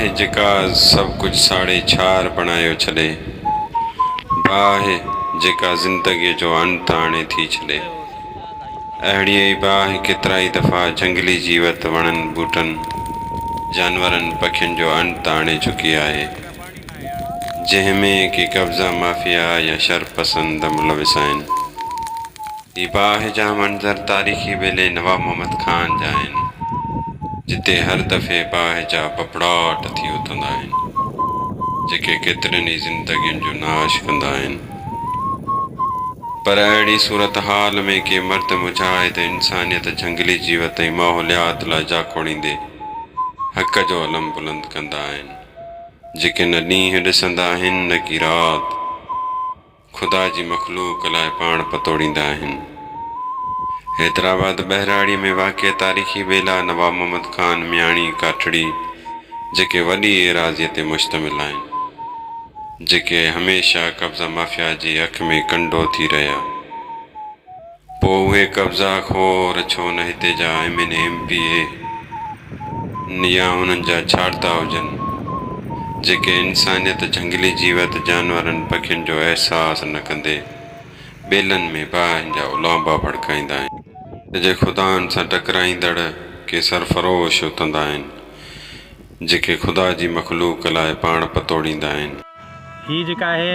باهه جيڪا سڀ ڪجهه ساڙي ڇار بڻايو ڇڏي. باهه جيڪا زندگيء جو انت آڻي ٿي ڇڏي. اهڙي ئي باهه ڪيترائي دفعا جهنگلي جيوت، وڻن، ٻوٽن، جانورن، پکين جو انت آڻي چڪي آهي. جنهن ۾ ڪي قبضا مافيا يا شرپسند ملوث آهن. هي باهه جا منظر تاريخي ٻيلي نواب محمد خان جا آهن، جتي هر دفعي باهه جا ٻٻڙاٽ ٿي اٿندا آهن، جيڪي ڪيترين ئي زندگين جو ناش ڪندا آهن. پر اهڙي صورتحال ۾ ڪي مرد مجاهد انسانيت، جهنگلي جيوت ۽ ماحوليات لاء جاکوڙيندي حق جو علم بلند ڪندا آهن، جيڪي نه ڏينهن ڏسندا آهن نه ڪي رات. خدا جي مخلوق لاء پاڻ پتوڙيندا آهن. حيدرآباد ٻهراڙيء ۾ واقع تاريخي ٻيلا نواب محمد خان مياڻي ڪاٺڙي جيڪي وڏي ايراضيء تي مشتمل آهن، جيڪي هميشه قبضا مافيا جي اک ۾ ڪنڊو ٿي رهيا. پوء اهي قبضا خور ڇو نه هتي جا M N A, M P A يا انهن جا ڇاڙتا هجن، جيڪي انسانيت، جهنگلي جيوت، جانورن، پکين جو احساس نه ڪندي ٻيلن ۾ باهن جا اولانبا ڀڙڪائيندا آهن. جي خدائن سان ٽڪرائيندڙ ڪي سرفروش اٿندا آهن، جيڪي خدا جي مخلوق لاء پاڻ پتوڙيندا آهن. هي جيڪا آهي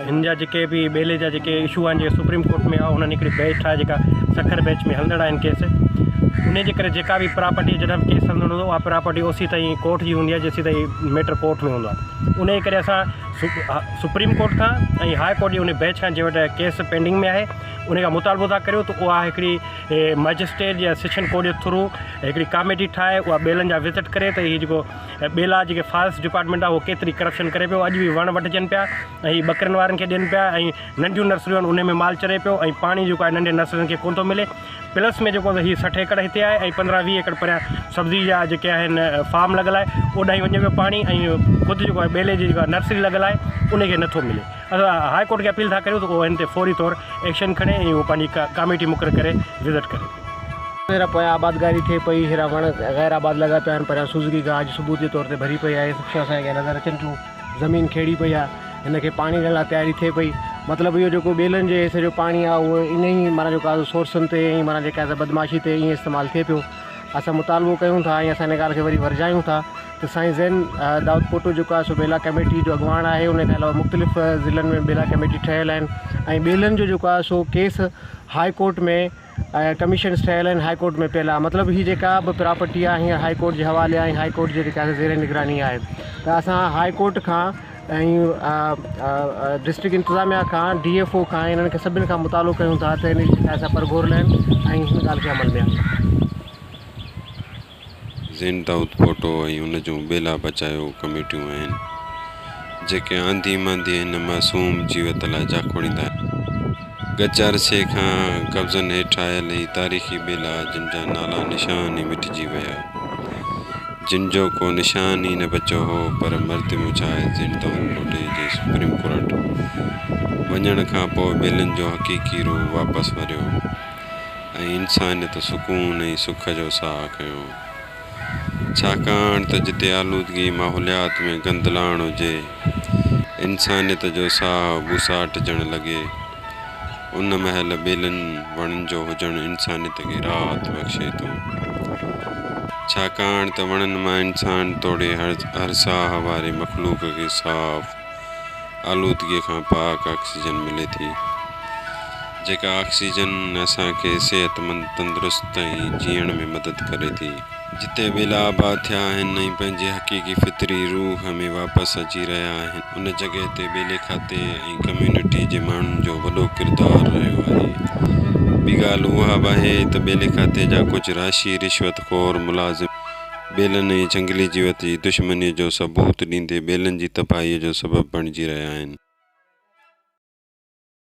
هن جا جيڪي به ٻيلي جا جيڪي اشو آهن جيڪي سپريم ڪورٽ ۾ آهي هنن هڪڙي بيچ ٺاهي جيڪا سکر بيچ ۾ هلندڙ آهن ڪيس ان جي ڪري جيڪا به پراپرٽي جڏهن به ڪيس هلندڙ هوندو اها پراپرٽي اوسي تائين ڪورٽ جي هوندي آهي جيسي تائين ميٽر ڪورٽ ۾ هوندو آهي ان جي ڪري اسان سپريم ڪورٽ کان ۽ هاء ڪورٽ جي ان بيچ کان جنهن وٽ ڪيس پينڊنگ ۾ آهي ان کان مطالبو ٿا ڪريون ته اها هڪڙي مئجسٽريٽ يا سيشن ڪورٽ جي ٿرو هڪڙي ڪاميٽي ٺاهي اها ٻيلن جا وزٽ ڪري ته هي جيڪو ۽ ٻيلا جيڪي فاريسٽ ڊپارٽمينٽ آهي اهو ڪيتري ڪرپشن ڪري پيو اڄ به وڻ وڍجن پيا ۽ هي ٻڪرين وارن کي ڏين پيا ۽ ننڍيون نرسريون آهن انهي ۾ مال چري پيو ۽ پاڻي جيڪو آهي ننڍين نرسرين کي ڪونه ٿو ملي پلس ۾ جيڪو هي 60 ايڪڙ هتي آهي ۽ 15 20 ايڪڙ پريان سبزي جا جيڪي آهن فارم لڳل آهي اوڏانهن وڃي پيو پاڻي ۽ خود جيڪو آهي ٻيلي جي جيڪا نرسري لڳل آهي انهي کي نٿو ملي اسان هاء ڪورٽ کي اپيل ٿا ڪريون ته اهو هن تي فوري طور ايڪشن کڻي ۽ اهو پنهنجي ڪاميٽي مقرر ڪري وزٽ ڪري. هيرا پويان آبادگاري ٿئي پئي، هيرا وڻ غير آباد لڳا پيا آهن، پريان سوزڪي گاهه اڄ ثبوت جي طور تي ڀري پئي آهي، سڀ شيون اسان کي نظر اچن ٿيون، زمين کيڙي پئي آهي، هن کي پاڻي ڏيڻ لاء تياري ٿئي پئي، مطلب اهو جيڪو ٻيلن جي حصي جو پاڻي آهي اهو انهي معنيٰ جيڪو آهي سورسن تي ۽ معنيٰ جيڪا آهي بدمعاشي تي ائين استعمال ٿئي پيو، اسان مطالبو ڪيون ٿا ۽ اسان ان ڳالهه کي وري ورجايون ٿا ته سائين زين دائود پوٽو جيڪو آهي سو ٻيلا ڪميٽي جو اڳواڻ آهي ان کان علاوه مختلف ضلعن ۾ ٻيلا ڪميٽي ٺهيل آهن ۽ ٻيلن جو جيڪو آهي سو ڪيس هاء ڪورٽ ۾ ڪميشنس ٺهيل آهن هاء ڪورٽ ۾ پيل آهي مطلب هي جيڪا به پراپرٽي آهي هينئر هاء ڪورٽ جي حوالي آهي هاء ڪورٽ جي جيڪا زير نگراني آهي ته اسان هاء ڪورٽ کان ۽ ڊسٽرڪٽ انتظاميا کان ڊي ايف او کان انهن کي سڀني کان مطالعو ڪيون ٿا ته ان جي جيڪا سا پرگهور لهن ۽ هن ڳالهه کي عمل ۾ آڻين. زين دائود پوٽو ۽ ان جون ٻيلا بچايو ڪميٽيون آهن، جيڪي آنڌي مانڌي هن معصوم جيوت لاء جاکوڙيندا آهن. ڳچ عرصي کان قبضن هيٺ آيل هي تاريخي ٻيلا جن جا نالا نشان ئي مٽجي ويا، جن جو ڪو نشان ئي نه بچيو هو، پر مرد مجاهد زين دائود پوٽي جي سپريم ڪورٽ وڃڻ کان پوء ٻيلن جو حقيقي روح واپس وريو ۽ انسانيت سڪون ۽ سک جو ساهه کنيو. ڇاڪاڻ ته جتي آلودگي ماحوليات ۾ گندلاڻ هجي، انسانيت جو ساهه ٻوساٽجڻ لڳي، ان مهل ٻيلن وڻن جو هجڻ انسانيت کي راحت بخشي ٿو. ڇاڪاڻ ته وڻن مان انسان توڙي هر ساهه واري مخلوق کي صاف، آلودگيء کان پاڪ آڪسيجن ملي ٿي، جيڪا آڪسيجن اسان کي صحتمند، تندرست ۽ جيئڻ ۾ مدد ڪري ٿي. جتي ٻيلا آباد ٿيا آهن ۽ پنهنجي حقيقي فطري روح ۾ واپس اچي رهيا آهن، ان جڳهه تي ٻيلي کاتي ۽ ڪميونٽي جي ماڻهن جو وڏو ڪردار رهيو آهي. ٻي ڳالهه اها به آهي ته ٻيلي کاتي جا ڪجهه راشي رشوت خور ملازم ٻيلن ۽ جهنگلي جيوت جي دشمنيء جو ثبوت ڏيندي ٻيلن جي تباهيء جو سبب بڻجي رهيا آهن.